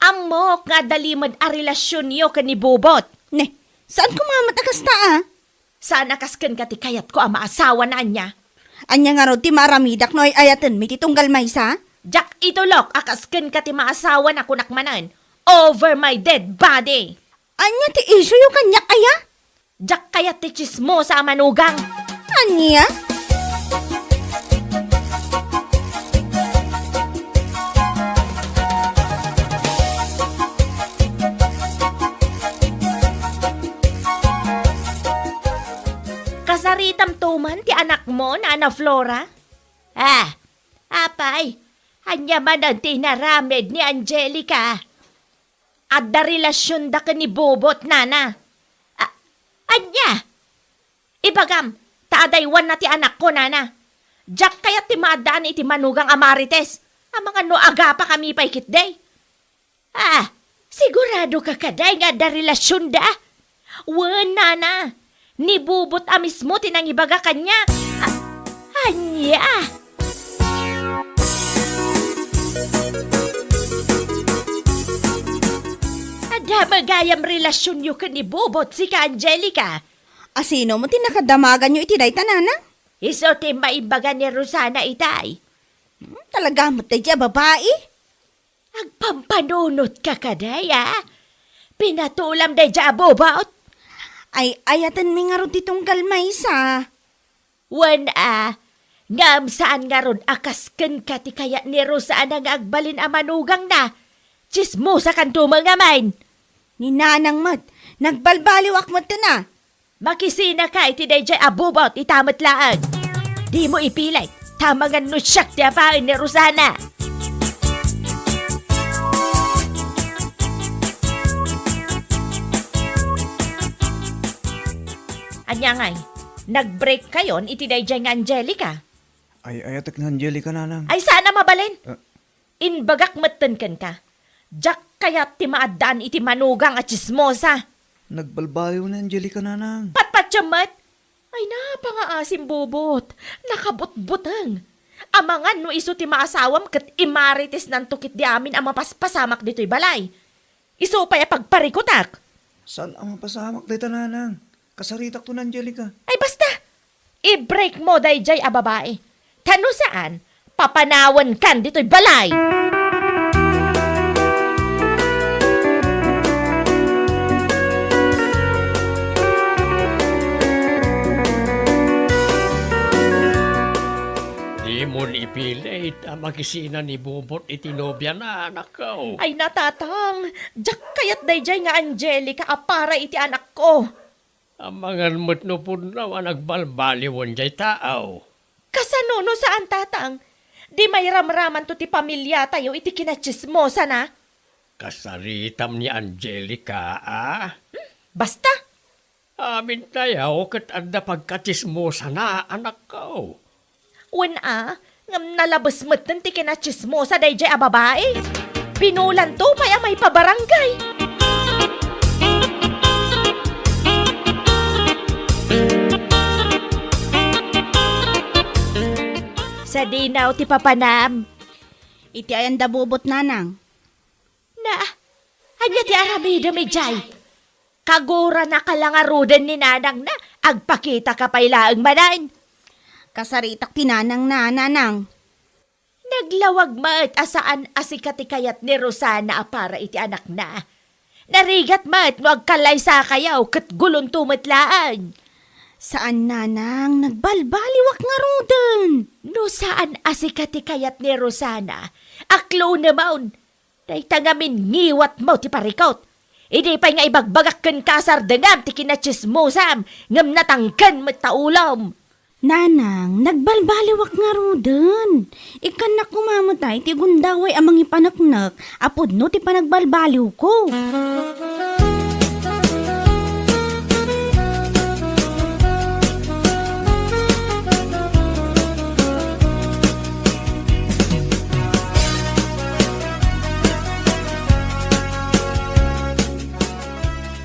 Ammok nga adda limed a relasionyo ken ni Bobot. Ne, saan koma met a kasta, a? Saan a kas kenka ti kayatko a maasawana, ania? Ania ngarud ti maaramidak no ay-ayatenmi ti tunggal maysa? Diak itulok a kas kenka ti maasawana, kunak manen, over my dead body. Ania ti isuyo kaniak, aya? Diak kayat ti tsismosa a manugang. Ania? Kasaritam to man ti anakmo, Nana Flora? Ah, apay, ania manen ti inaramid ni Angelica? Adda relasionda ken ni Bobot, nana. A-, ania? Ibagam, ta adaywanna ti anakko, nana. Diak kayat ti maaddaan iti manugang a Marites. Amangan no agapakami pay ketdi. Ah, sigurado ka kadi nga adda relasionda? Wen, nana. Ni Bobot a mismo ti nangibaga kaniak. A-, ania? Adda met gayam relasionyo ken ni Bobot, sika, Angelica? A sino met ti nakadamaganyo iti dayta, nana? Isu ti maimbaga ni Rosana itay. Hmm, talaga met daydiay a babai? Agpampanunotka kadi, a? Pinatulam daydiay a Bobot? Ay-ayatenmi ngarud ti tunggal maysa. Wen a, ngem saan ngarud a kas kenka ti kayat ni Rosana nga agbalin a manugangna. Tsismosakanto met ngamin. Ni nanang met, nagbalbaliwak met, a. Makisinaka iti daydiay a Bobot ita met laeng. Dimo ipilit, ta amangan no siak ti apaen ni Rosana. Ania ngay, nag-break kayon iti daydiay nga Angelica? Ay-ayatek ni Angelica, nanang. Ay, saan a mabalin? Ah. Imbagak metten kenka, diak kayat ti maaddaan iti manugang a tsismosa. Nagbalbaliw ni Angelica, nanang. Patpatiem met? Ay, napangaasim, Bobot. Nakabutbuteng. Amangan no isu ti maasawam ket imaritesnanto ketdi amin a mapaspasamak ditoy balay. Isu pay a pagparikutak. Saan a mapasamak dayta, nanang? Kasaritakto ni Angelica. Ay, basta! I-break mo dayjay a babai. Ta no saan, papanawankan ditoy balay. Dimon ipilit a makisina ni Bobot iti nobiana, anakko. Ay, natatang, diak kayat dayjay nga Angelica a para iti anakko. Amangan met no pudno a nagbalbaliwen jay tao. Kasano no saan, tatang? Di mairamramanto ti pamiliatayo iti kinatsismosana? Kasaritam ni Angelica, a? Hmm, basta! Amintayo ket adda pagkatsismosana, anakko. Wen a, ngem nalabes metten ti kinatsismosa dayjay a babai. Binulanto pay a maipabarangay. Sadinaw ti papanam. Iti ayan da Bobot, nanang? Na, ania ti aramidem idiay? Kaguranaka la ngaruden ni nanangna, agpakitaka pay laeng manen. Kasaritak ti nanangna, nanang. Naglawag met a saan a sika ti kayat ni Rosana a para iti anakna. Narigat met no agkallaysakayo ket gulonto met laeng. Saan, nanang, nagbalbaliwak ngaruden. No saan a sika ti kayat ni Rosana, aklonemon. Dayta ngamin ngiwatmo ti parikut. Idi pay nga ibagbagak kenka a sardengam ti kinatsismosam, ngem natangken met ta ulom. Nanang, nagbalbaliwak ngaruden. Ikkannak koma met iti gundaway a mangipaneknek a pudno ti panagbalbaliwko.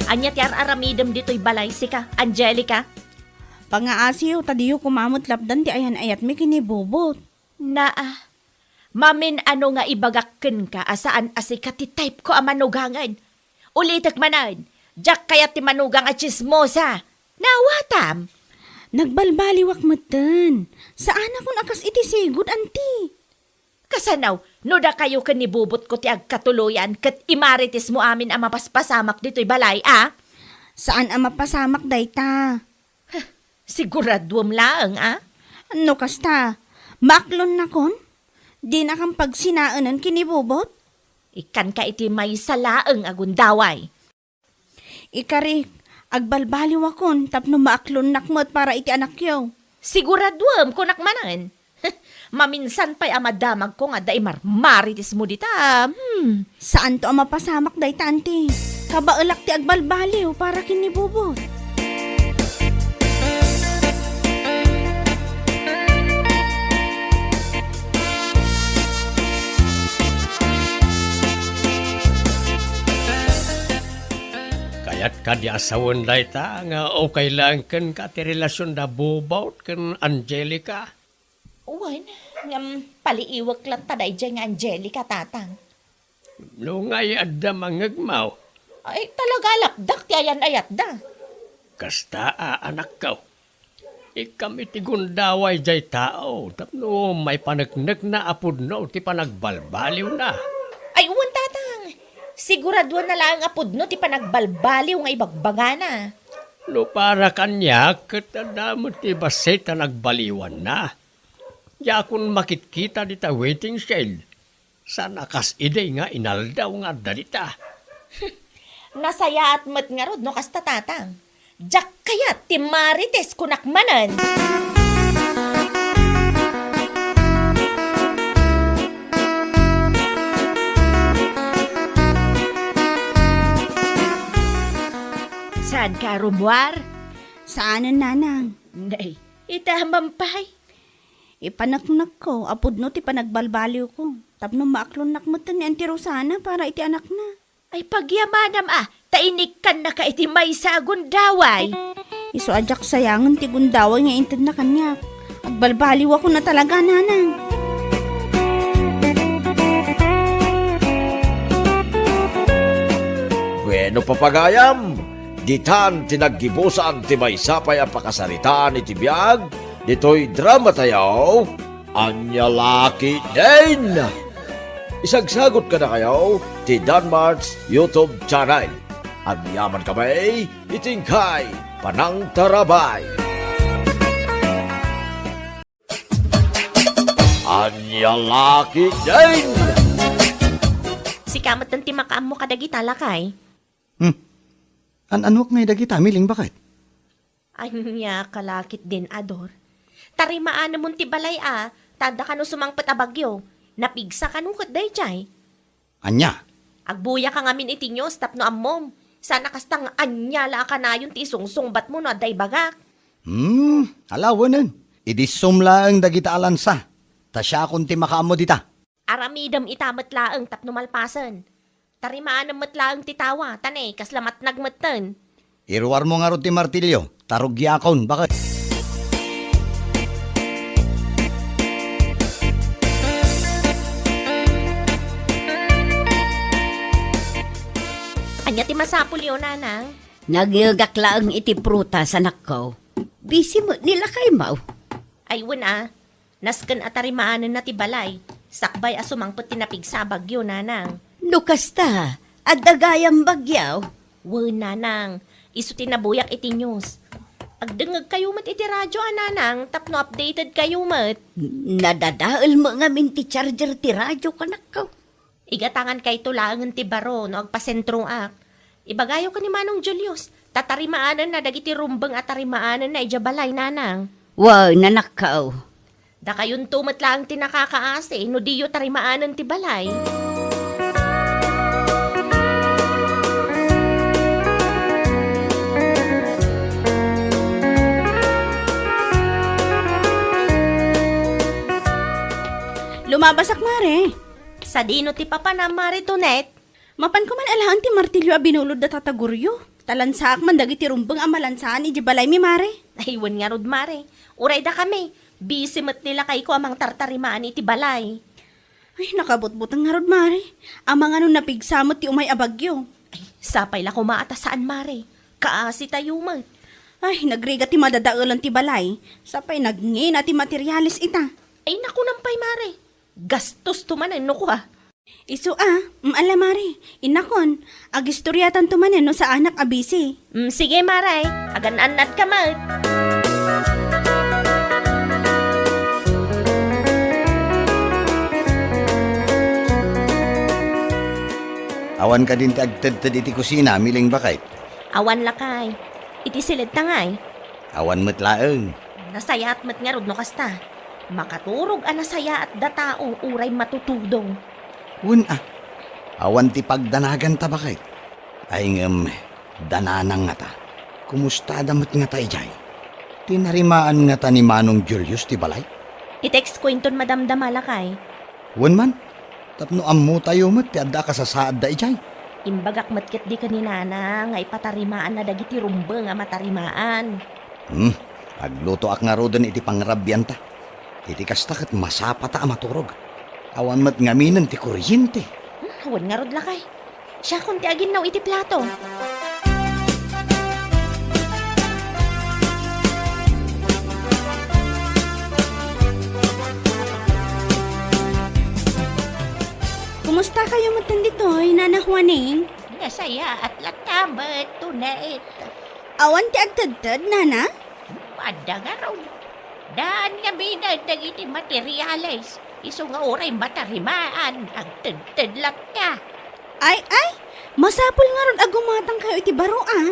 Ania ti ar-aramidem ditoy balay, sika, Angelica? Pangaasiyo ta diyo koma met lapdan ti ayan-ayatmi ken ni Bobot. Naa, mamin-ano nga ibagak kenka a saan a sika ti type ko a manugangen. Ulitek manen, diak kayat ti manugang a tsismosa. Naawatam? Nagbalbaliwak metten. Saanakon a kas iti sigud, anti. Kasano, no dakayo ken ni Bobotko ti agkatuloyan ket imaritesmo amin a mapaspasamak ditoy balay, a? Saan a mapasamak dayta. Huh, siguraduem laeng, a? No kasta, maaklonnakon? Dinakam pagsinaenen ken ni Bobot? Ikkanka iti maysa laeng a gundaway. Ikarik, agbalbaliwakon tapno maaklonnak met para iti anakyo. Siguraduem, kunak manen. Maminsan pay a madamagko nga adda imarmaritesmo dita. Hmm. Saanto a mapasamak dayta, anti. Kabaelak ti agbalbaliw para ken ni Bobot. Kayat kadi a sawen dayta nga okay laeng kenka ti relasion da Bobot ken Angelica? Wen, ngem paliiwek latta daydiay nga Angelica, tatang. No ngay adda mangngegmaw? Ay, talaga lapdak ti ayan-ayatda. Kasta a, anakko. Ikkam iti gundaway jay tao tapno maipaneknekna a pudno ti panagbalbaliwna. Ay, wen, tatang. Siguraduanna laeng a pudno ti panagbalbaliw nga ibagbagana. No para kaniak, ket adda met ti bassit a nagbaliwanna. Diakon makitkita dita waiting shed. Saan a kas idi nga inaldaw nga adda dita. Nasayaat met ngarud no kasta, tatang. Diak kayat ti marites, kunak manen. Saanka a rummuar? Saanen, nanang. Nay, ita a mampay. Ipaneknekko a pudno ti panagbalbaliwko tapno maaklonnak metten ni Auntie Rosana para iti anakna. Ay, pagyamanam a, ta inikkannaka iti maysa a gundaway. Isu a diak sayangen ti gundaway nga intedna kaniak. Agbalbaliwakon a talaga, nanang. No papagayam, ditan ti naggibusan ti maysa pay a pakasaritaan iti biag ditoy drama tayo, Ania La Ketdin! Isagsagot kadakayo ti Danmart's YouTube channel. Agyamankami iti inkay panangtarabay. Ania La Ketdin! Sika met ti makaammo kadagita, lakay. Hmm. An-anuak ngay dagita, Miling, baket? Ania ka la ketdin, Ador. Tarimaanenmon ti balay a, ta adda kano sumangpet a bagyo. Napigsa kano ket daydiay. Ania? Agbuyaka ngamin iti news tapno ammom. Saan a kasta nga ania la a kanayon ti isungsungbatmo no adda ibagak. Hmm, alawenen. Idissom laeng dagita a lansa. Ta siakon ti makaammo dita. Aramidem ita met laeng tapno malpasen. Tarimaanem met laeng ti tawa, ta ne, kasla matnag metten. Iruarmo ngarud ti martilyo, ta rugiakon, baket. Ania ti masapulyo, nanang? Nagyegak laeng iti prutas, anakko. Busy met ni lakaymo. Ay, wen a. Nasken a tarimaanenna ti balay, sakbay a sumangpet ti napigsa a bagyo, nanang. No kasta, adda gayam bagyo? Wen, nanang. Isu ti nabuyak iti news. Agdengngegkayo met iti radio a, nanang, tapno updated kayo met. Nadadael met ngamin ti charger ti radio, kanakko. Igatangankayto laengen ti baro no agpasentroak. Ibagayo ken ni Manong Julius, ta tarimaanenna dagiti rumbeng a tarimaanenna idiay balay, nanang. Wen, anakko. Dakayonto met laeng ti nakakaasi no diyo tarimaanen ti balay. Lumabasak, Mare. Sadino ti papanam, Mare Tonet? Mapan koman alaen ti martilyo a binulod da Tata Goryo. Ta lansaak man dagiti rumbeng a malansaan idiay balaymi, Mare. Ay, wen ngarud, Mare. Uray dakami, busy met ni lakayko a mangtartarimaan iti balay. Ay, nakabutbuteng ngarud, Mare. Amangan no napigsa met ti umay a bagyo. Ay, sapay la koma a ta saan, Mare. Kaasitayo met. Ay, nagrigat ti madadaelan ti balay. Sapay nagngina ti materialis ita. Ay, nakunam pay, Mare. Gastosto manen no kua. Isu a, mm, ala, Mare, innakon, agistoriatanto manen no saanak a busy. Mm, sige, Mare, agan-annadka met. Awan kadin ti agtedted iti kusina, Miling, baket? Awan, lakay. Iti siled ta ngay? Awan met laeng. Nasayaat met ngarud no kasta. Makaturog a nasayaat datao uray matutudong. Wen a, awan ti pagdanaganta, baket. Ay ngem, da nanang ngata. Kumustada met ngata idiay? Tinarimaan ngata ni Manong Julius ti balay? I-text ko inton madamdama, lakay. Wen man, tapno ammotayo met ti adda a kasasaadda idiay. Imbagak met ketdi ken ni Nana nga ipatarimaanna dagiti rumbeng a matarimaan. Hmm, aglutoak ngaruden iti pangrabianta. Iti kasta ket masapata a maturog. Awan met ngaminen ti kuryente. Hmm, awan ngarud, lakay. Siakon ti aginnaw iti plato. Kumusta kayo metten ditoy, Nana Juaning? Nasayaat latta met, Tonet. Awan ti agtedted, Nana? Adda ngarud. Daan ngaminen dagiti materiales. Isu nga uray matarimaan, agtedted latta. Ay, ay! Masapul ngarud a gumatangkayo iti baro, a.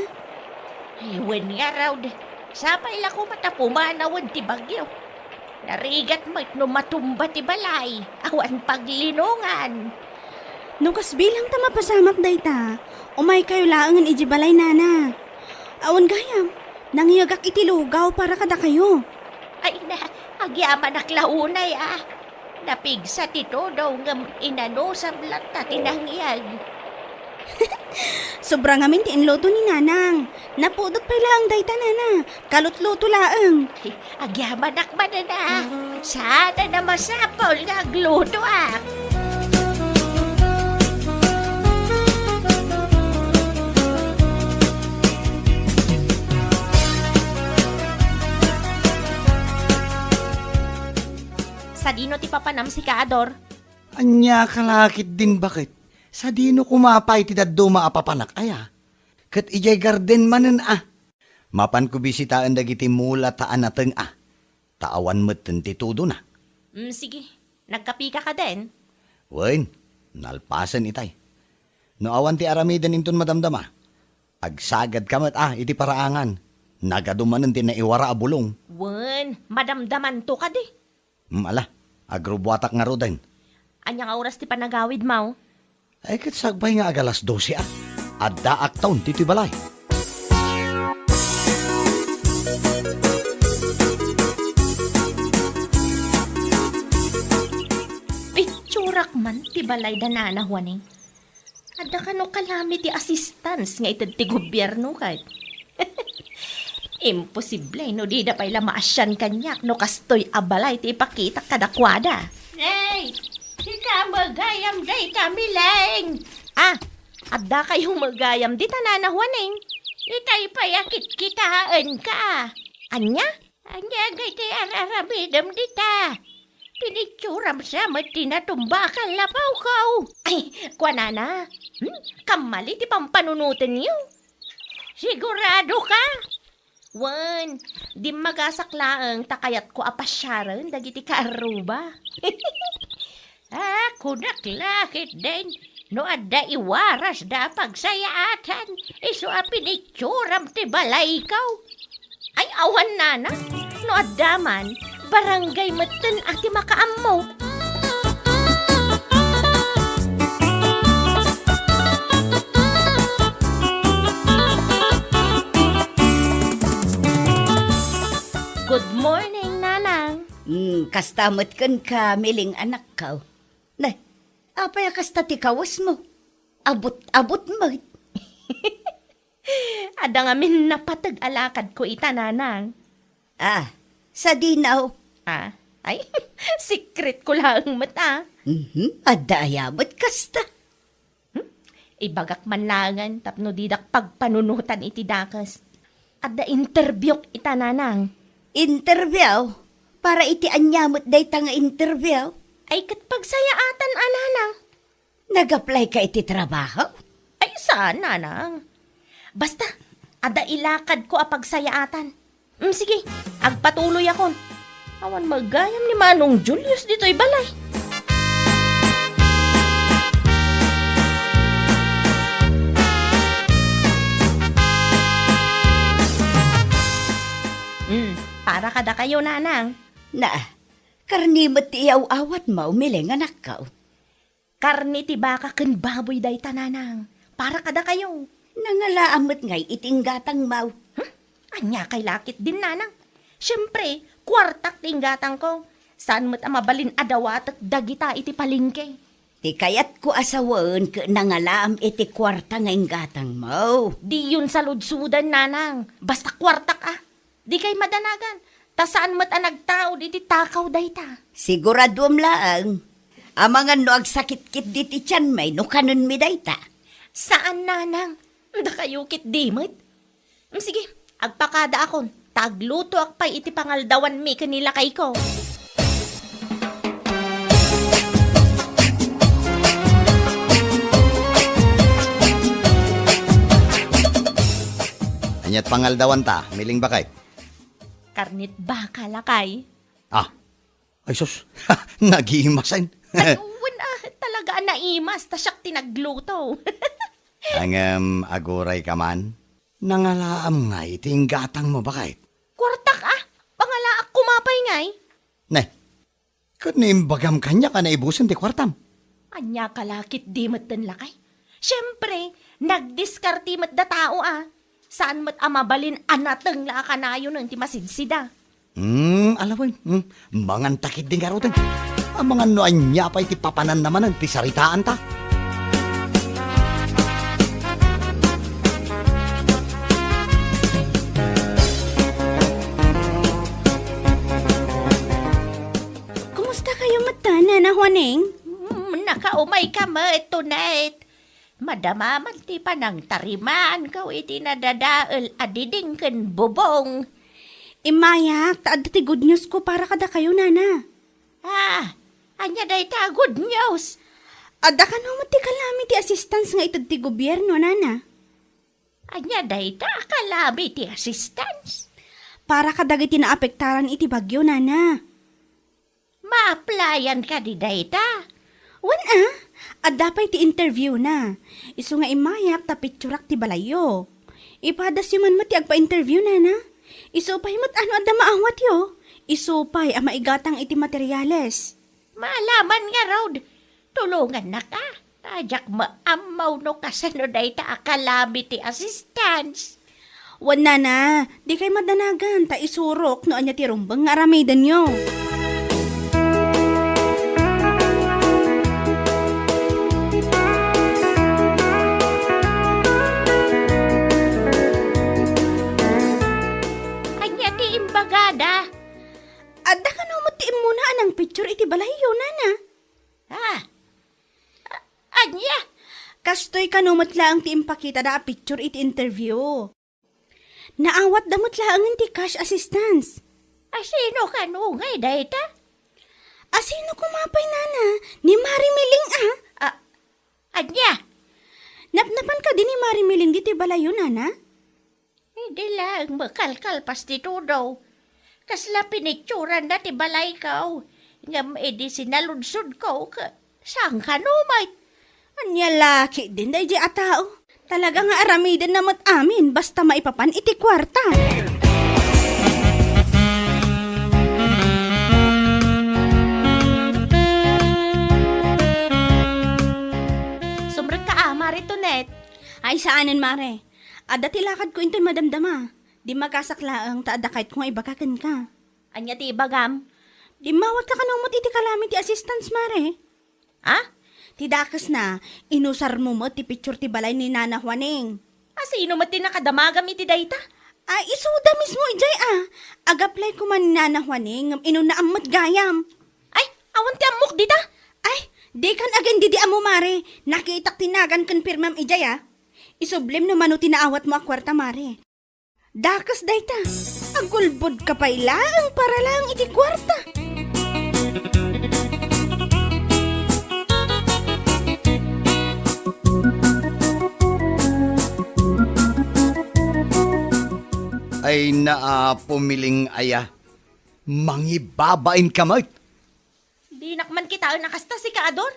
Ay, wen ngarud. Sapay la koma ta pumanawen ti bagyo. Narigat met no matumba ti balay. Awan paglinongan. No kas bilang ta mapasamak dayta, umaykayo laengen idiay balay, Nana. Awan gayam, nangiyegak iti lugaw para kadakayo. Ay na, agyamanak la unay, a. Napigsa ti todo ngem inanusam latta ti nangiyeg. Sobra ngamin ti inluto ni Nanang. Napudot pay laeng dayta, Nana. Kalutluto laeng. Agyamanak manen a. Saan a masapul nga aglutoak. Sadino ti papanam sika, Ador? Ania ka la ketdin baket? Sadino koma pay ti dadduma a papanak aya? Ket idiay garden manen a. Mapanko bisitaen dagiti mula ta anateng a. Ta awan metten ti tudona. Mm, sige. Nagkapika kadin? Wen, nalpasen itay. No awan ti aramiden inton madamdama, agsagadka met a iti paraangan. Nagadu manen ti naiwara a bulong. Wen, madamdamanto kadi. Mm, ala, agrubuatak ngaruden. Ania nga oras ti panagawidmo? Ay, ket sakbay nga agalas dose a. Addaakton ditoy balay. Pitsurak man ti balay da Nana Juaning. Adda kano kalami ti assistance nga ited ti gobierno ket. Imposible no dida pay la maasian kaniak no kastoy a balay ti ipakitak kadakuada. Nay, sika met gayam dayta, Mileng. Ah, adda kayo met gayam dita, Nana Juaning? Itay pay a kitkitaenka. Ania? Ania ngay ti ar-aramidem dita? Pinitsuram sa met ti natumba a kallapawko. Ay, kuanana, hmm? Kammali ti pampanunotenyo. Sigurado ka? Wen, dimmagasak laeng ta kayatko a pasiaren dagiti kaarruba. Ah, kunak la ketdin, no adda iwarasda a pagsayaatan, isu a pinitsuram ti balayko. Ay, awan, Nana. No adda man, barangay metten a ti makaammo. Good morning, Nanang. Hmm, kasta met kenka, Mileng anakko. Ne, apay a kasta ti kawesmo? Abut-abut met. Adda ngamin napateg a lakadko ita, Nanang. Ah, sadino? Ah, ay, secret ko laeng met, ah. Mhm, adda aya met kasta? Hmm? Ibagak man laengen tapno didak pagpanunotan iti dakes. Adda interviewk ita, Nanang. Interview? Para iti ania met dayta nga interview? Ay, ket pagsayaatan a, Nanang. Nag-apply ka iti trabaho? Ay, saan, Nanang. Basta, adda ilakadko a pagsayaatan. Mm, sige, agpatuloyakon. Awan met gayam ni Manong Julius ditoy balay. Mm, para kadakayo, Nanang. Na, karne met ti iyaw-awatmo, Mileng anakko. Karne ti baka ken baboy dayta, Nanang. Para kadakayo. Nangalaam met ngay iti inggatangmo. Hmm? Ania kay la ketdin, Nanang? Siempre, kuartak ti inggatangko. Saan met a mabalin a dawatek dagita iti palengke. Ti kayatko a sawen ket nangalaam iti kuarta nga inggatangmo. Diyon saludsoden, Nanang. Basta kuartak a. Dikay madanagan, ta saan met a nagtaud iti takaw dayta. Siguraduem laeng. Amangan no agsakitkit diti tianmi no kanenmi dayta. Saan, Nanang. Dakayo ketdi met. Mm, sige, agpakadaakon, ta aglutoak pay iti pangaldawanmi ken ni lakayko. Ania't pangaldawanta, Mileng baket? Karnet baka, lakay. Ah, ay sus, nagimasen. Ay, wen, ah, talaga a naimas, ta siak ti nagluto. Ngem, aguray ka man? Nangalaam ngay iti inggatangmo, baket? Kuartak, ah? Pangalaak koma pay ngay? Ne, ket no imbagam kaniak a naibusen ti kuartam? Ania ka la ketdi metten, lakay? Siempre, nagdiskarte met da tao a. Saan met a mabalin a nateng la a kanayonen ti masidsida. Hmm, ala wen. Hmm, manganta ketdi ngaruden. Amangan no ania pay ti papananna manen ti saritaanta. Kumusta kayo met, Nana Juaning? Mm, nakaumayka met, Tonet. Madama man ti panangtarimaanko iti nadadael a diding ken bubong. Immayak, ta adda ti good news ko para kadakayo, Nana. Ah, Dayta a good news. Adda kano met ti calamity assistance nga ited ti gobierno, nana? Ania dayta a calamity assistance? Para kadagiti naapektaran iti bagyo, nana. Ma-applyan kadi dayta? Wen a, adda pay ti interview na. Isu nga immayak ta picturak ti balayyo. Ipadasyo man met ti agpa-interview, nana. Isu pay met a no adda maawatyo. Isu pay a maigatang iti materiales. Maalaman ngarud, tulongannaka. Ta diak maammo no kasano dayta a calamity assistance. Wen, nana, dikay madanagan ta isurok no ania ti rumbeng nga aramidenyo. Ania ti imbagada? Adda kano met ti immuna a nangpicture iti balayyo, nana? Ah. A-, ania? Kastoy kano met laeng ti impakitada a picture iti interview. Naawatda met laengen ti cash assistance. A sino kano ngay dayta? A sino koma pay, nana? Ni Mari Miling a? A-, ania? Napnapan kadi ni Mari Miling ditoy balayyo, nana? Idi laeng makalkalpas ti tudo, kasla pinicturanna ti balayko. Ngem idi sinaludsodko, ka-, saan kano met? Ania la ketdin daydiay a tao? Talaga nga aramidenna met amin basta maipapan iti kuarta. Sumrekka a, Mare Tonet. Ay, saanen, Mare. Adda ti lakadko intoy madamdama. Dimmagasak laeng ta adda kayatko nga ibaga kenka. Ania ti ibagam? Dimmawatka kano met iti calamity assistance, Mare? A? Ti dakesna, inusarmo met ti picture ti balay ni Nana Juaning. A sino met ti nakadamagam iti dayta? A, isuda mismo idiay a. Ag-apply koma ni Nana Juaning ngem inunnaam met gayam. Ay, awan ti ammok dita? Ay, dikan agin-idi-ammo, Mare. Nakitak ti nagan ken pirmam idiay a. Isublim no mano ti naawatmo a kuarta, Mare. Dakes dayta. Agulbodka pay laeng para laeng iti kuarta. Ay, naa, pumiling aya. Mangibabain ka met. Dinak man kitaen a kasta, sika, Ador.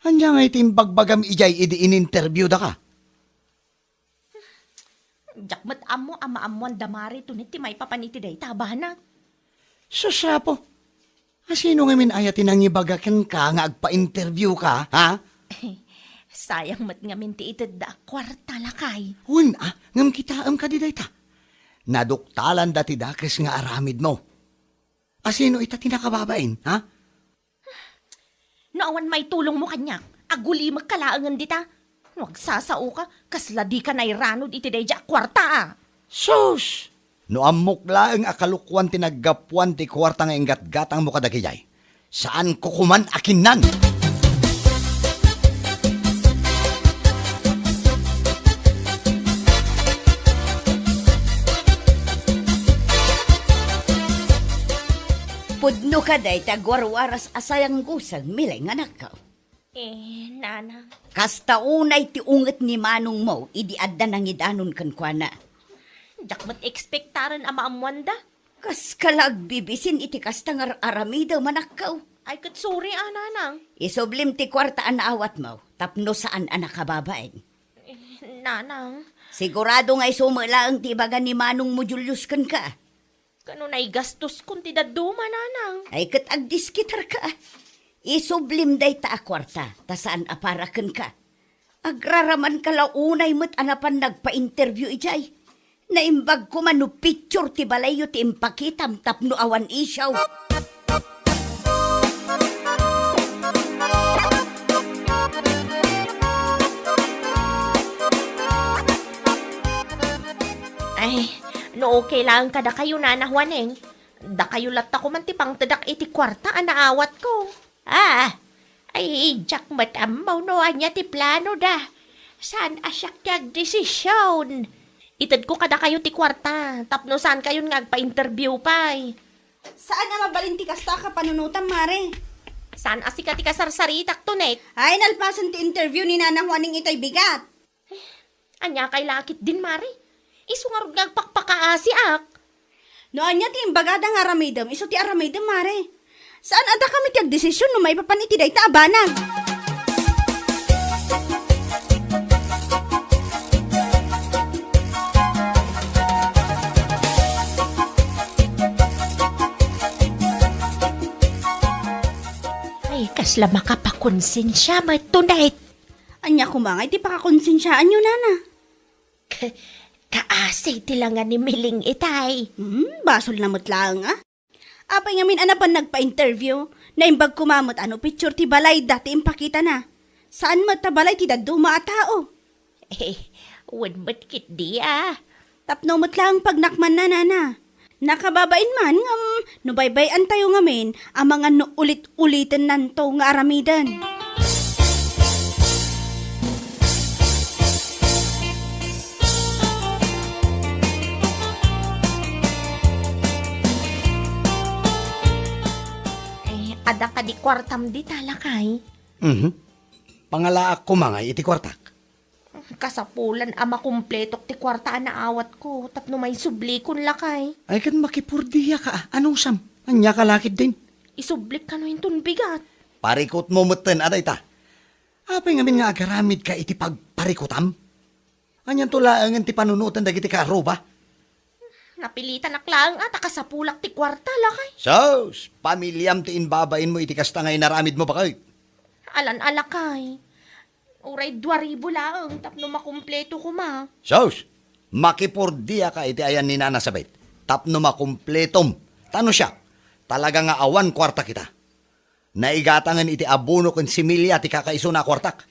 Ania ngay ti imbagbagam idiay idi in-interview daka? Diak met ammo a maammoan da Mare Tonet ti maipapan iti dayta a banag. Sus, Apo! A sino ngamin aya ti nangibaga kenka nga agpa-interview ka, ha? Sayang met ngamin ti itedda a kuarta, lakay. Wen a, ngem kitaem kadi dayta. Naduktalanda ti dakes nga aramidmo. A sino ita ti nakababain, ha? No awan maitulongmo kaniak, agulimekka laengen dita. No agsasaoka, kasla dika nairanod iti daydiay a kuarta a. Sus! No ammok laeng a kalokuan ti naggapuan ti kuarta nga inggatgatangmo kadagijay, saanko koman a kinnan! Pudno ka dayta agwarwaras a sayangguseng, milay nga anakko. Eh, nanang. Kasta unay ti unget ni manongmo idi adda nangidanon kenkuana. Diak met ekspektaren a maammoanda. Kaska la agbibisin iti kasta nga ar-aramidem, anakko. Ay, ket sorry a, nanang. Isublim ti kuarta a naawatmo tapno saan a nakababain. Eh, nanang. Sigurado nga isu met laeng ti ibaga ni manongmo Julius kenka. Kano naigastoskon ti dadduma, nanang? Ay, ket agdiskitarka. Isublim dayta a kuarta, ta saan a para kenka. Agraramanka la unay met a napan nagpa-interview idiay. Naimbag koma no picture ti balayyo ti impakitam tapno awan issue. Ay, no okay laeng kadakayo, Nana Juaning, dakayo latta koman ti pangtedak iti kuarta a naawatko. Ah, ay, diak met ammo no ania ti planoda. Saan a siak ti agdesision. Itedko kadakayo ti kuarta, tapno saankayon nga agpa-interview pay. Saan a mabalin ti kasta a kapanunotam, Mare. Saan a sika ti kasarsaritak, Tonet? Ay, nalpasen ti interview ni Nana Juaning itay bigat. Ania kay lakit din, Mare? Isu ngarud nga agpakpakaasiak. No ania ti imbagada nga aramidem, isu ti aramidem, Mare. Saan a dakami ti agdesisyon no maipapan iti dayta a banag. Ay, kasla makapakonsensia met, Tonet. Ania koma nga iti pakakonsensiaanyo, Nana? K-, kaasi ti langa ni Miling itay. Hmm, basolna met laeng, a. Apay ngamin a napan nagpa-interview? Naimbag koma met a no picture ti balayda ti impakitana. Saan met ta balay ti dadduma a tao. Eh, wen met ketdi, a. Tapno met laeng pagnakmanna, Nana. Nakababain man, ngem no baybay-antayo ngamin, amangan no ulit-ulitennanto nga aramiden. Eh, adda kadi kuartam dita, lakay? Mhm. Pangalaak koma ngay iti kuartak. Kasapulan a makumpletok ti kuarta a naawatko tapno maisublikon, lakay. Ay, ket makipordiaka, a. Anusam? Ania ka lakit din? Isublik kano inton bigat. Parikutmo metten a dayta. Apay ngamin nga agaramidka iti pagparikutam? Anianto laengen ti panunoten dagiti kaaruba? Napilitanak laeng a ta kasapulak ti kuarta, lakay. Sus! Pamiliam ti imbabainmo iti kasta nga inaramidmo, baket. Alan a, lakay. Uray dua ribu laeng tapno makumpleto koma. Sus! Makipordiaka iti ayan ni Nana Sabet tapno makumpletom. Ta no siak, talaga nga awan kuarta kita. Naigatangen iti abono ken similya ti kakaisuna a kuartak.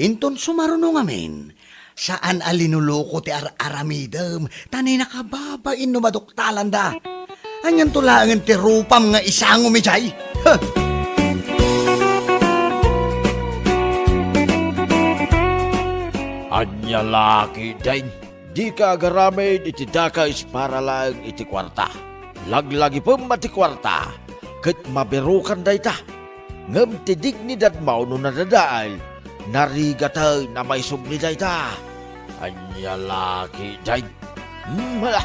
Inton sumaruno ngamin, saan a linuluko ti ar-aramidem, ta ni nakababain no maduktalanda. Anianto laengen ti rupam nga isangom idiay? Huh! Ania lakit din? Dika agaramid iti dakes para laeng iti kuarta. Laglagipem a ti kuarta, ket mabirokan dayta. Ngem ti dignidadmo no nadadael, narigatay a maisubli dayta. Ania lakit din? Hmm, hala.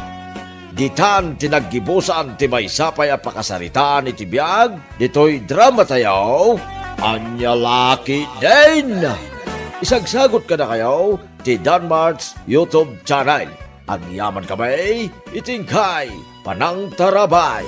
Ditan ti naggibusan ti maysa pay a pakasaritaan iti biag ditoy dramatayo. Ania lakit din? Isagsagot kadakayo ti Danmart's YouTube channel. Agyaman kami iti inkay panangtarabay.